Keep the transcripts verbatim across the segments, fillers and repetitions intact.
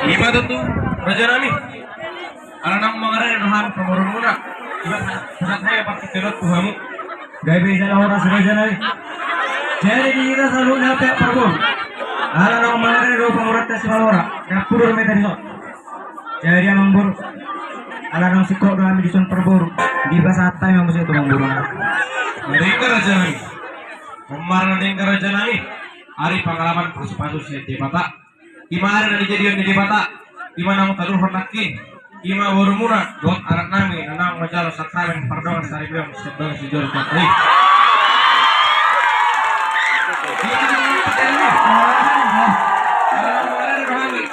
Ima tutu, raja nami. Ala naung mangarade do hami pamoruonmuna. Ima sahat hami partingkian on tu hamu. Gabe jala horas, raja nami. Jadi di hita saluhutna pe parboru. Ala naung mangarade do pamoruonta Simalora. Dapur do meta dison. Jadi amangboru. Ala naung singkop do hami dison parboru. Dipasahat hami ma muse tu amangboru. Denggan raja nami. Marnandeng raja nami. Ari pangalaman pasupasu sian Debata. Ima ari na nijadion ni Debata. Ima naung tadohon nangkin. Ima borumuna dohot anak nami na naung manjalo sakramen pardongan saripeon sian bagas ni joro tu atas i.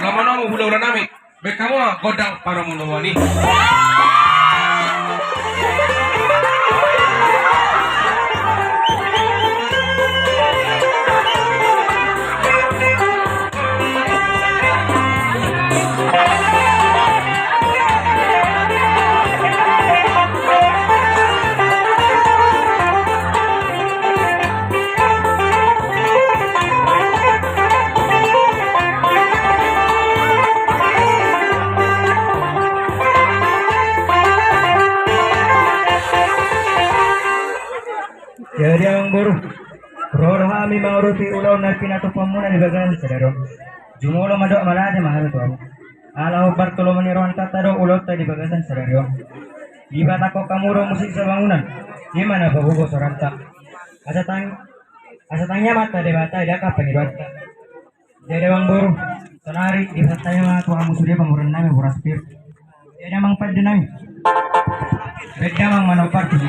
Lomo-lomo hulahula nami. Baen hamu ma gondang parlomoan i. Jadi amangboru, ro do hami mangurupi ulaon na pinatupaonmuna di bagasan sadari on. Jumolo mandok mauliate ma hami tu hamu. Ala hombar tu lomo ni roha ni Tuhanta do ulaonta di bagasan sadari on. Dipatangkok hamu do musik sabangunan. Ima na paboa soranta. Asa tang, asa tangiang ma tu Debata di angka pangidoanta. Jadi amangboru, saonari dipasahat hami ma tu hamu sude pamoruon nami, boras pir. Jadi amang pande nami. Baen damang manomparhon.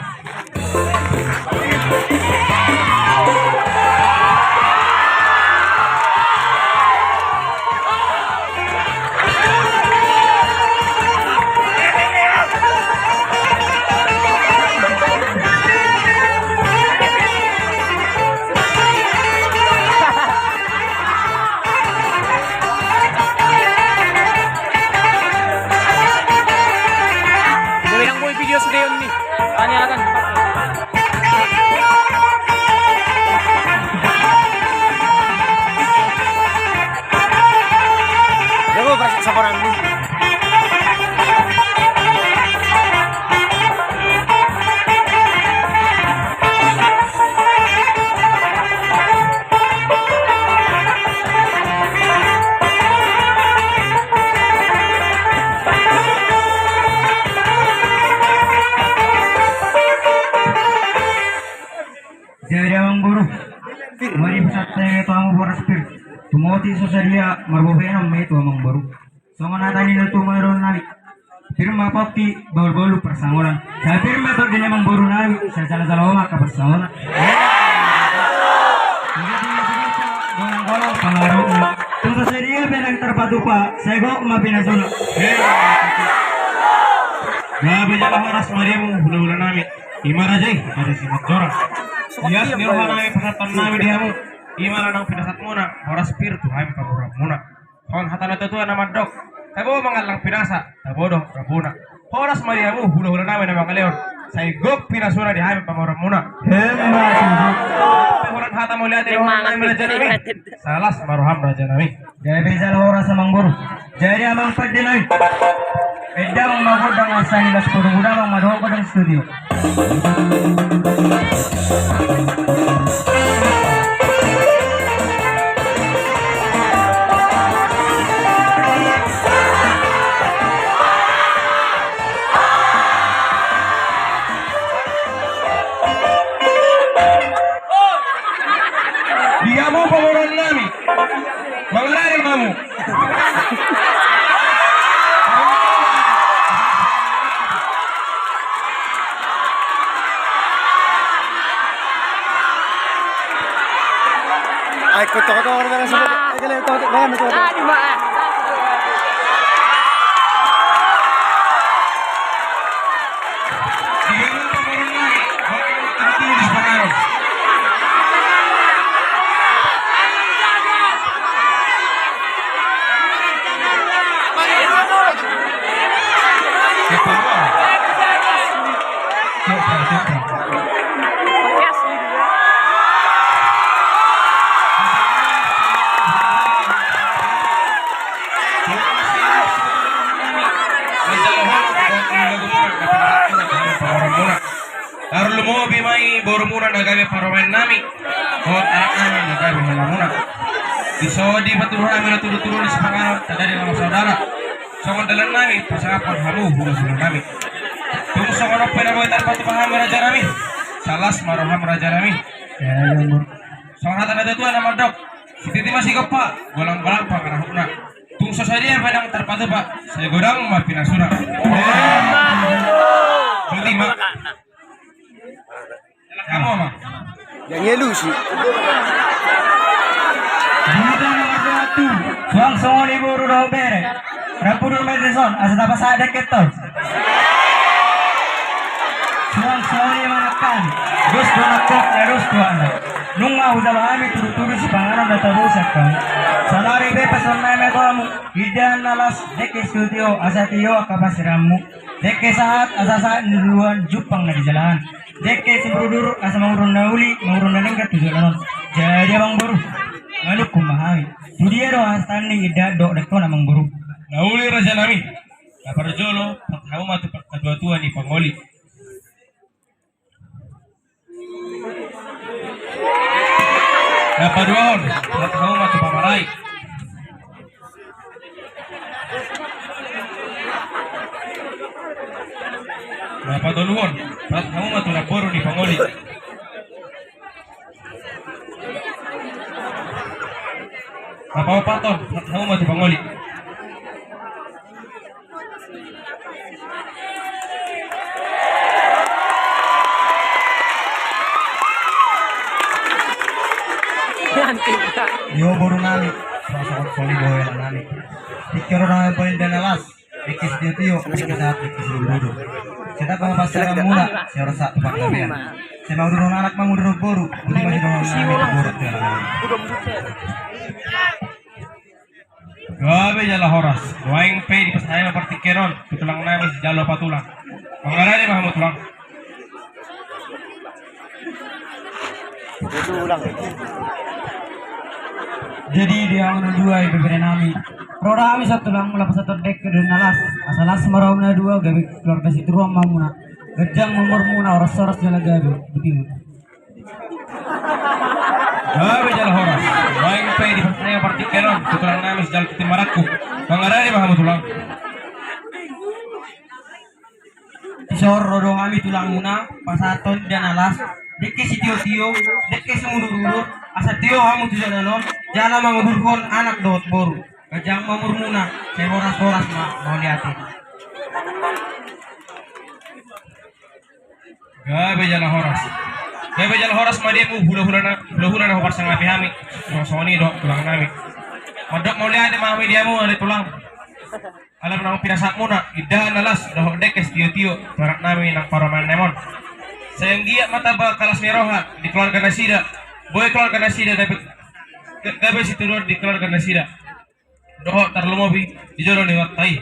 Jadi nang boi video sude on ni. Tanya akan. Jago beras sabaran ni. Jadi amangboru, mari pasahat hami tu hamu boras pir. Tumoti so sadia marbobean ma i tu amangboru. Songon hata ni na tumaron nami. Pir ma pongki, bahulbahul parsangolan. Sai pir ma tondi ni amangboru nami, sai salasala ma angka parsangolan. Golanggolang pangarahutna. Tung so sadia pe ndang tarpatupa, sai gok ma pinasuna. Gabe jala horas ma di hamu hulahula nami. Ima raja i, raja Simanjorang. Ias ni roha nami pasahaton nami di hamu. Ima na naung pinasahatmuna, boras pir tu hami pamoruonmuna. Songon hata ni natuatua na mandok, tabo mangallang pinasa, tabo do rambuna. Horas ma di hamu hulahula nami na mangaleon, sai gok pinasuna di hami pamoruonmuna. Emma tutu. Holan hata mauliate di roha nami raja nami. Salas ma roham raja nami. Jadi bisa horas amangboru. Jadi amang pande nami. Baen damang ma gondang asa ni las podo muda amang ma dohot gondang studio. Di hamu pamoruon nami. Mangarade ma hamu. Ai, koto-koto orang dalam sebut. Ai, kalian tahu, tahu, tahu, tahu. Borumuna na gabe parumaen nami, dohot anak nami na gabe hela muna. Dison dipatudu hami do tudu-tudu ni sipanganon, tadari na marsaudara. Songon dalan nami pasangaphon hamu hula-hula nami. Tung songon on pe na boi tarpatupa hami raja nami. Salas ma roham raja nami. Songon hata ni natuatua na mandok, sititi ma sigompa, golang-golang pangarahutna. Tung so sadia pe ndang tarpatupa, sai godang ma pinasuna. Berarti ma. Kamu ama. Yang ngelusi. Suang songon i boru dohot bere. Rap udur ma dison asa tapasahat dengke tol. Suang songon i ma nangkin. Dos do nangkok na dos do anak. Nunga hujalo hami tudu-tudu sipanganon na tabosak kan. Salari pe pasahat nami tu hamu. Indahan na las dengke sitio-tio asa tio angka pasiranmu. Dengke sahat asa sahat ni luluan jumpang na di jalahan. Dengke simudur-udur asa mangurung na uli, mangurung na denggan tu joloan on. Jadi amangboru, manungkun ma hami. Tu dia do hastan ni indahan dohot dengkon amangboru? Na uli raja nami. Na parjolo, pasahat hamu ma tu natuatua ni pangoli. Na paduahon, pasahat hamu ma tu pamarai. Na patoluhon, pasahat hamu ma tu namboru ni pangoli. Na paopathon, pasahat hamu ma tu pangoli. Io boru nami, songon i do hela nami. Tingki on do na boi indahan na las dengke sitio-tio, dengke sahat dengke simudur-udur. Sai tamba ma pansaranmuna, sai horas sahat tu panggabean. Sai mangudurhon anak mangudurhon boru. Boti ma sidohonon nami tu boru tu anak nami. Gabe jala horas. Nuaeng pe dipasahat ma partingkian on tu tulang nami sijalo patulang. Mangarade ma hamu tulang. Jadi di angka na dua i bebere nami. Ro do hami sahat tulang mula pasahathon dengke dohot na las. Asa las ma rohamuna na dua gabe keluarga sitiruon ma hamuna. Ganjang ma umurmuna horas-horas jala gabe. Boti ma. Gabe jala horas. Nuaeng pe dipasahat ma partingkian on tu tulang nami sijalo tintin marangkup. Mangarade ma hamu tulang. Dison ro do hami tulangmuna pasahathon indahan na las dengke sitio-tio dengke simudur-udur asa tio hamu tu joloan on jala mangudurhon anak dohot boru. Ganjang ma umurmuna sai horas-horas ma mauliate. Gabe jala horas. Gabe jala horas ma di hamu hula-hula na, hula-hula na huparsangapi hami. Songon i do tulang nami. Mandok mauliate ma hami di hamu ale tulang. Ala naung pinasahatmuna indahan na las dohot dengke sitio-tio tu anak nami nang parumaen nami on. Sai anggiat ma tamba las ni roha di keluarga nasida. Boi keluarga nasida gabe, gabe sitiruon di keluarga nasida. Dohot tarlumobi di jolo ni warta i.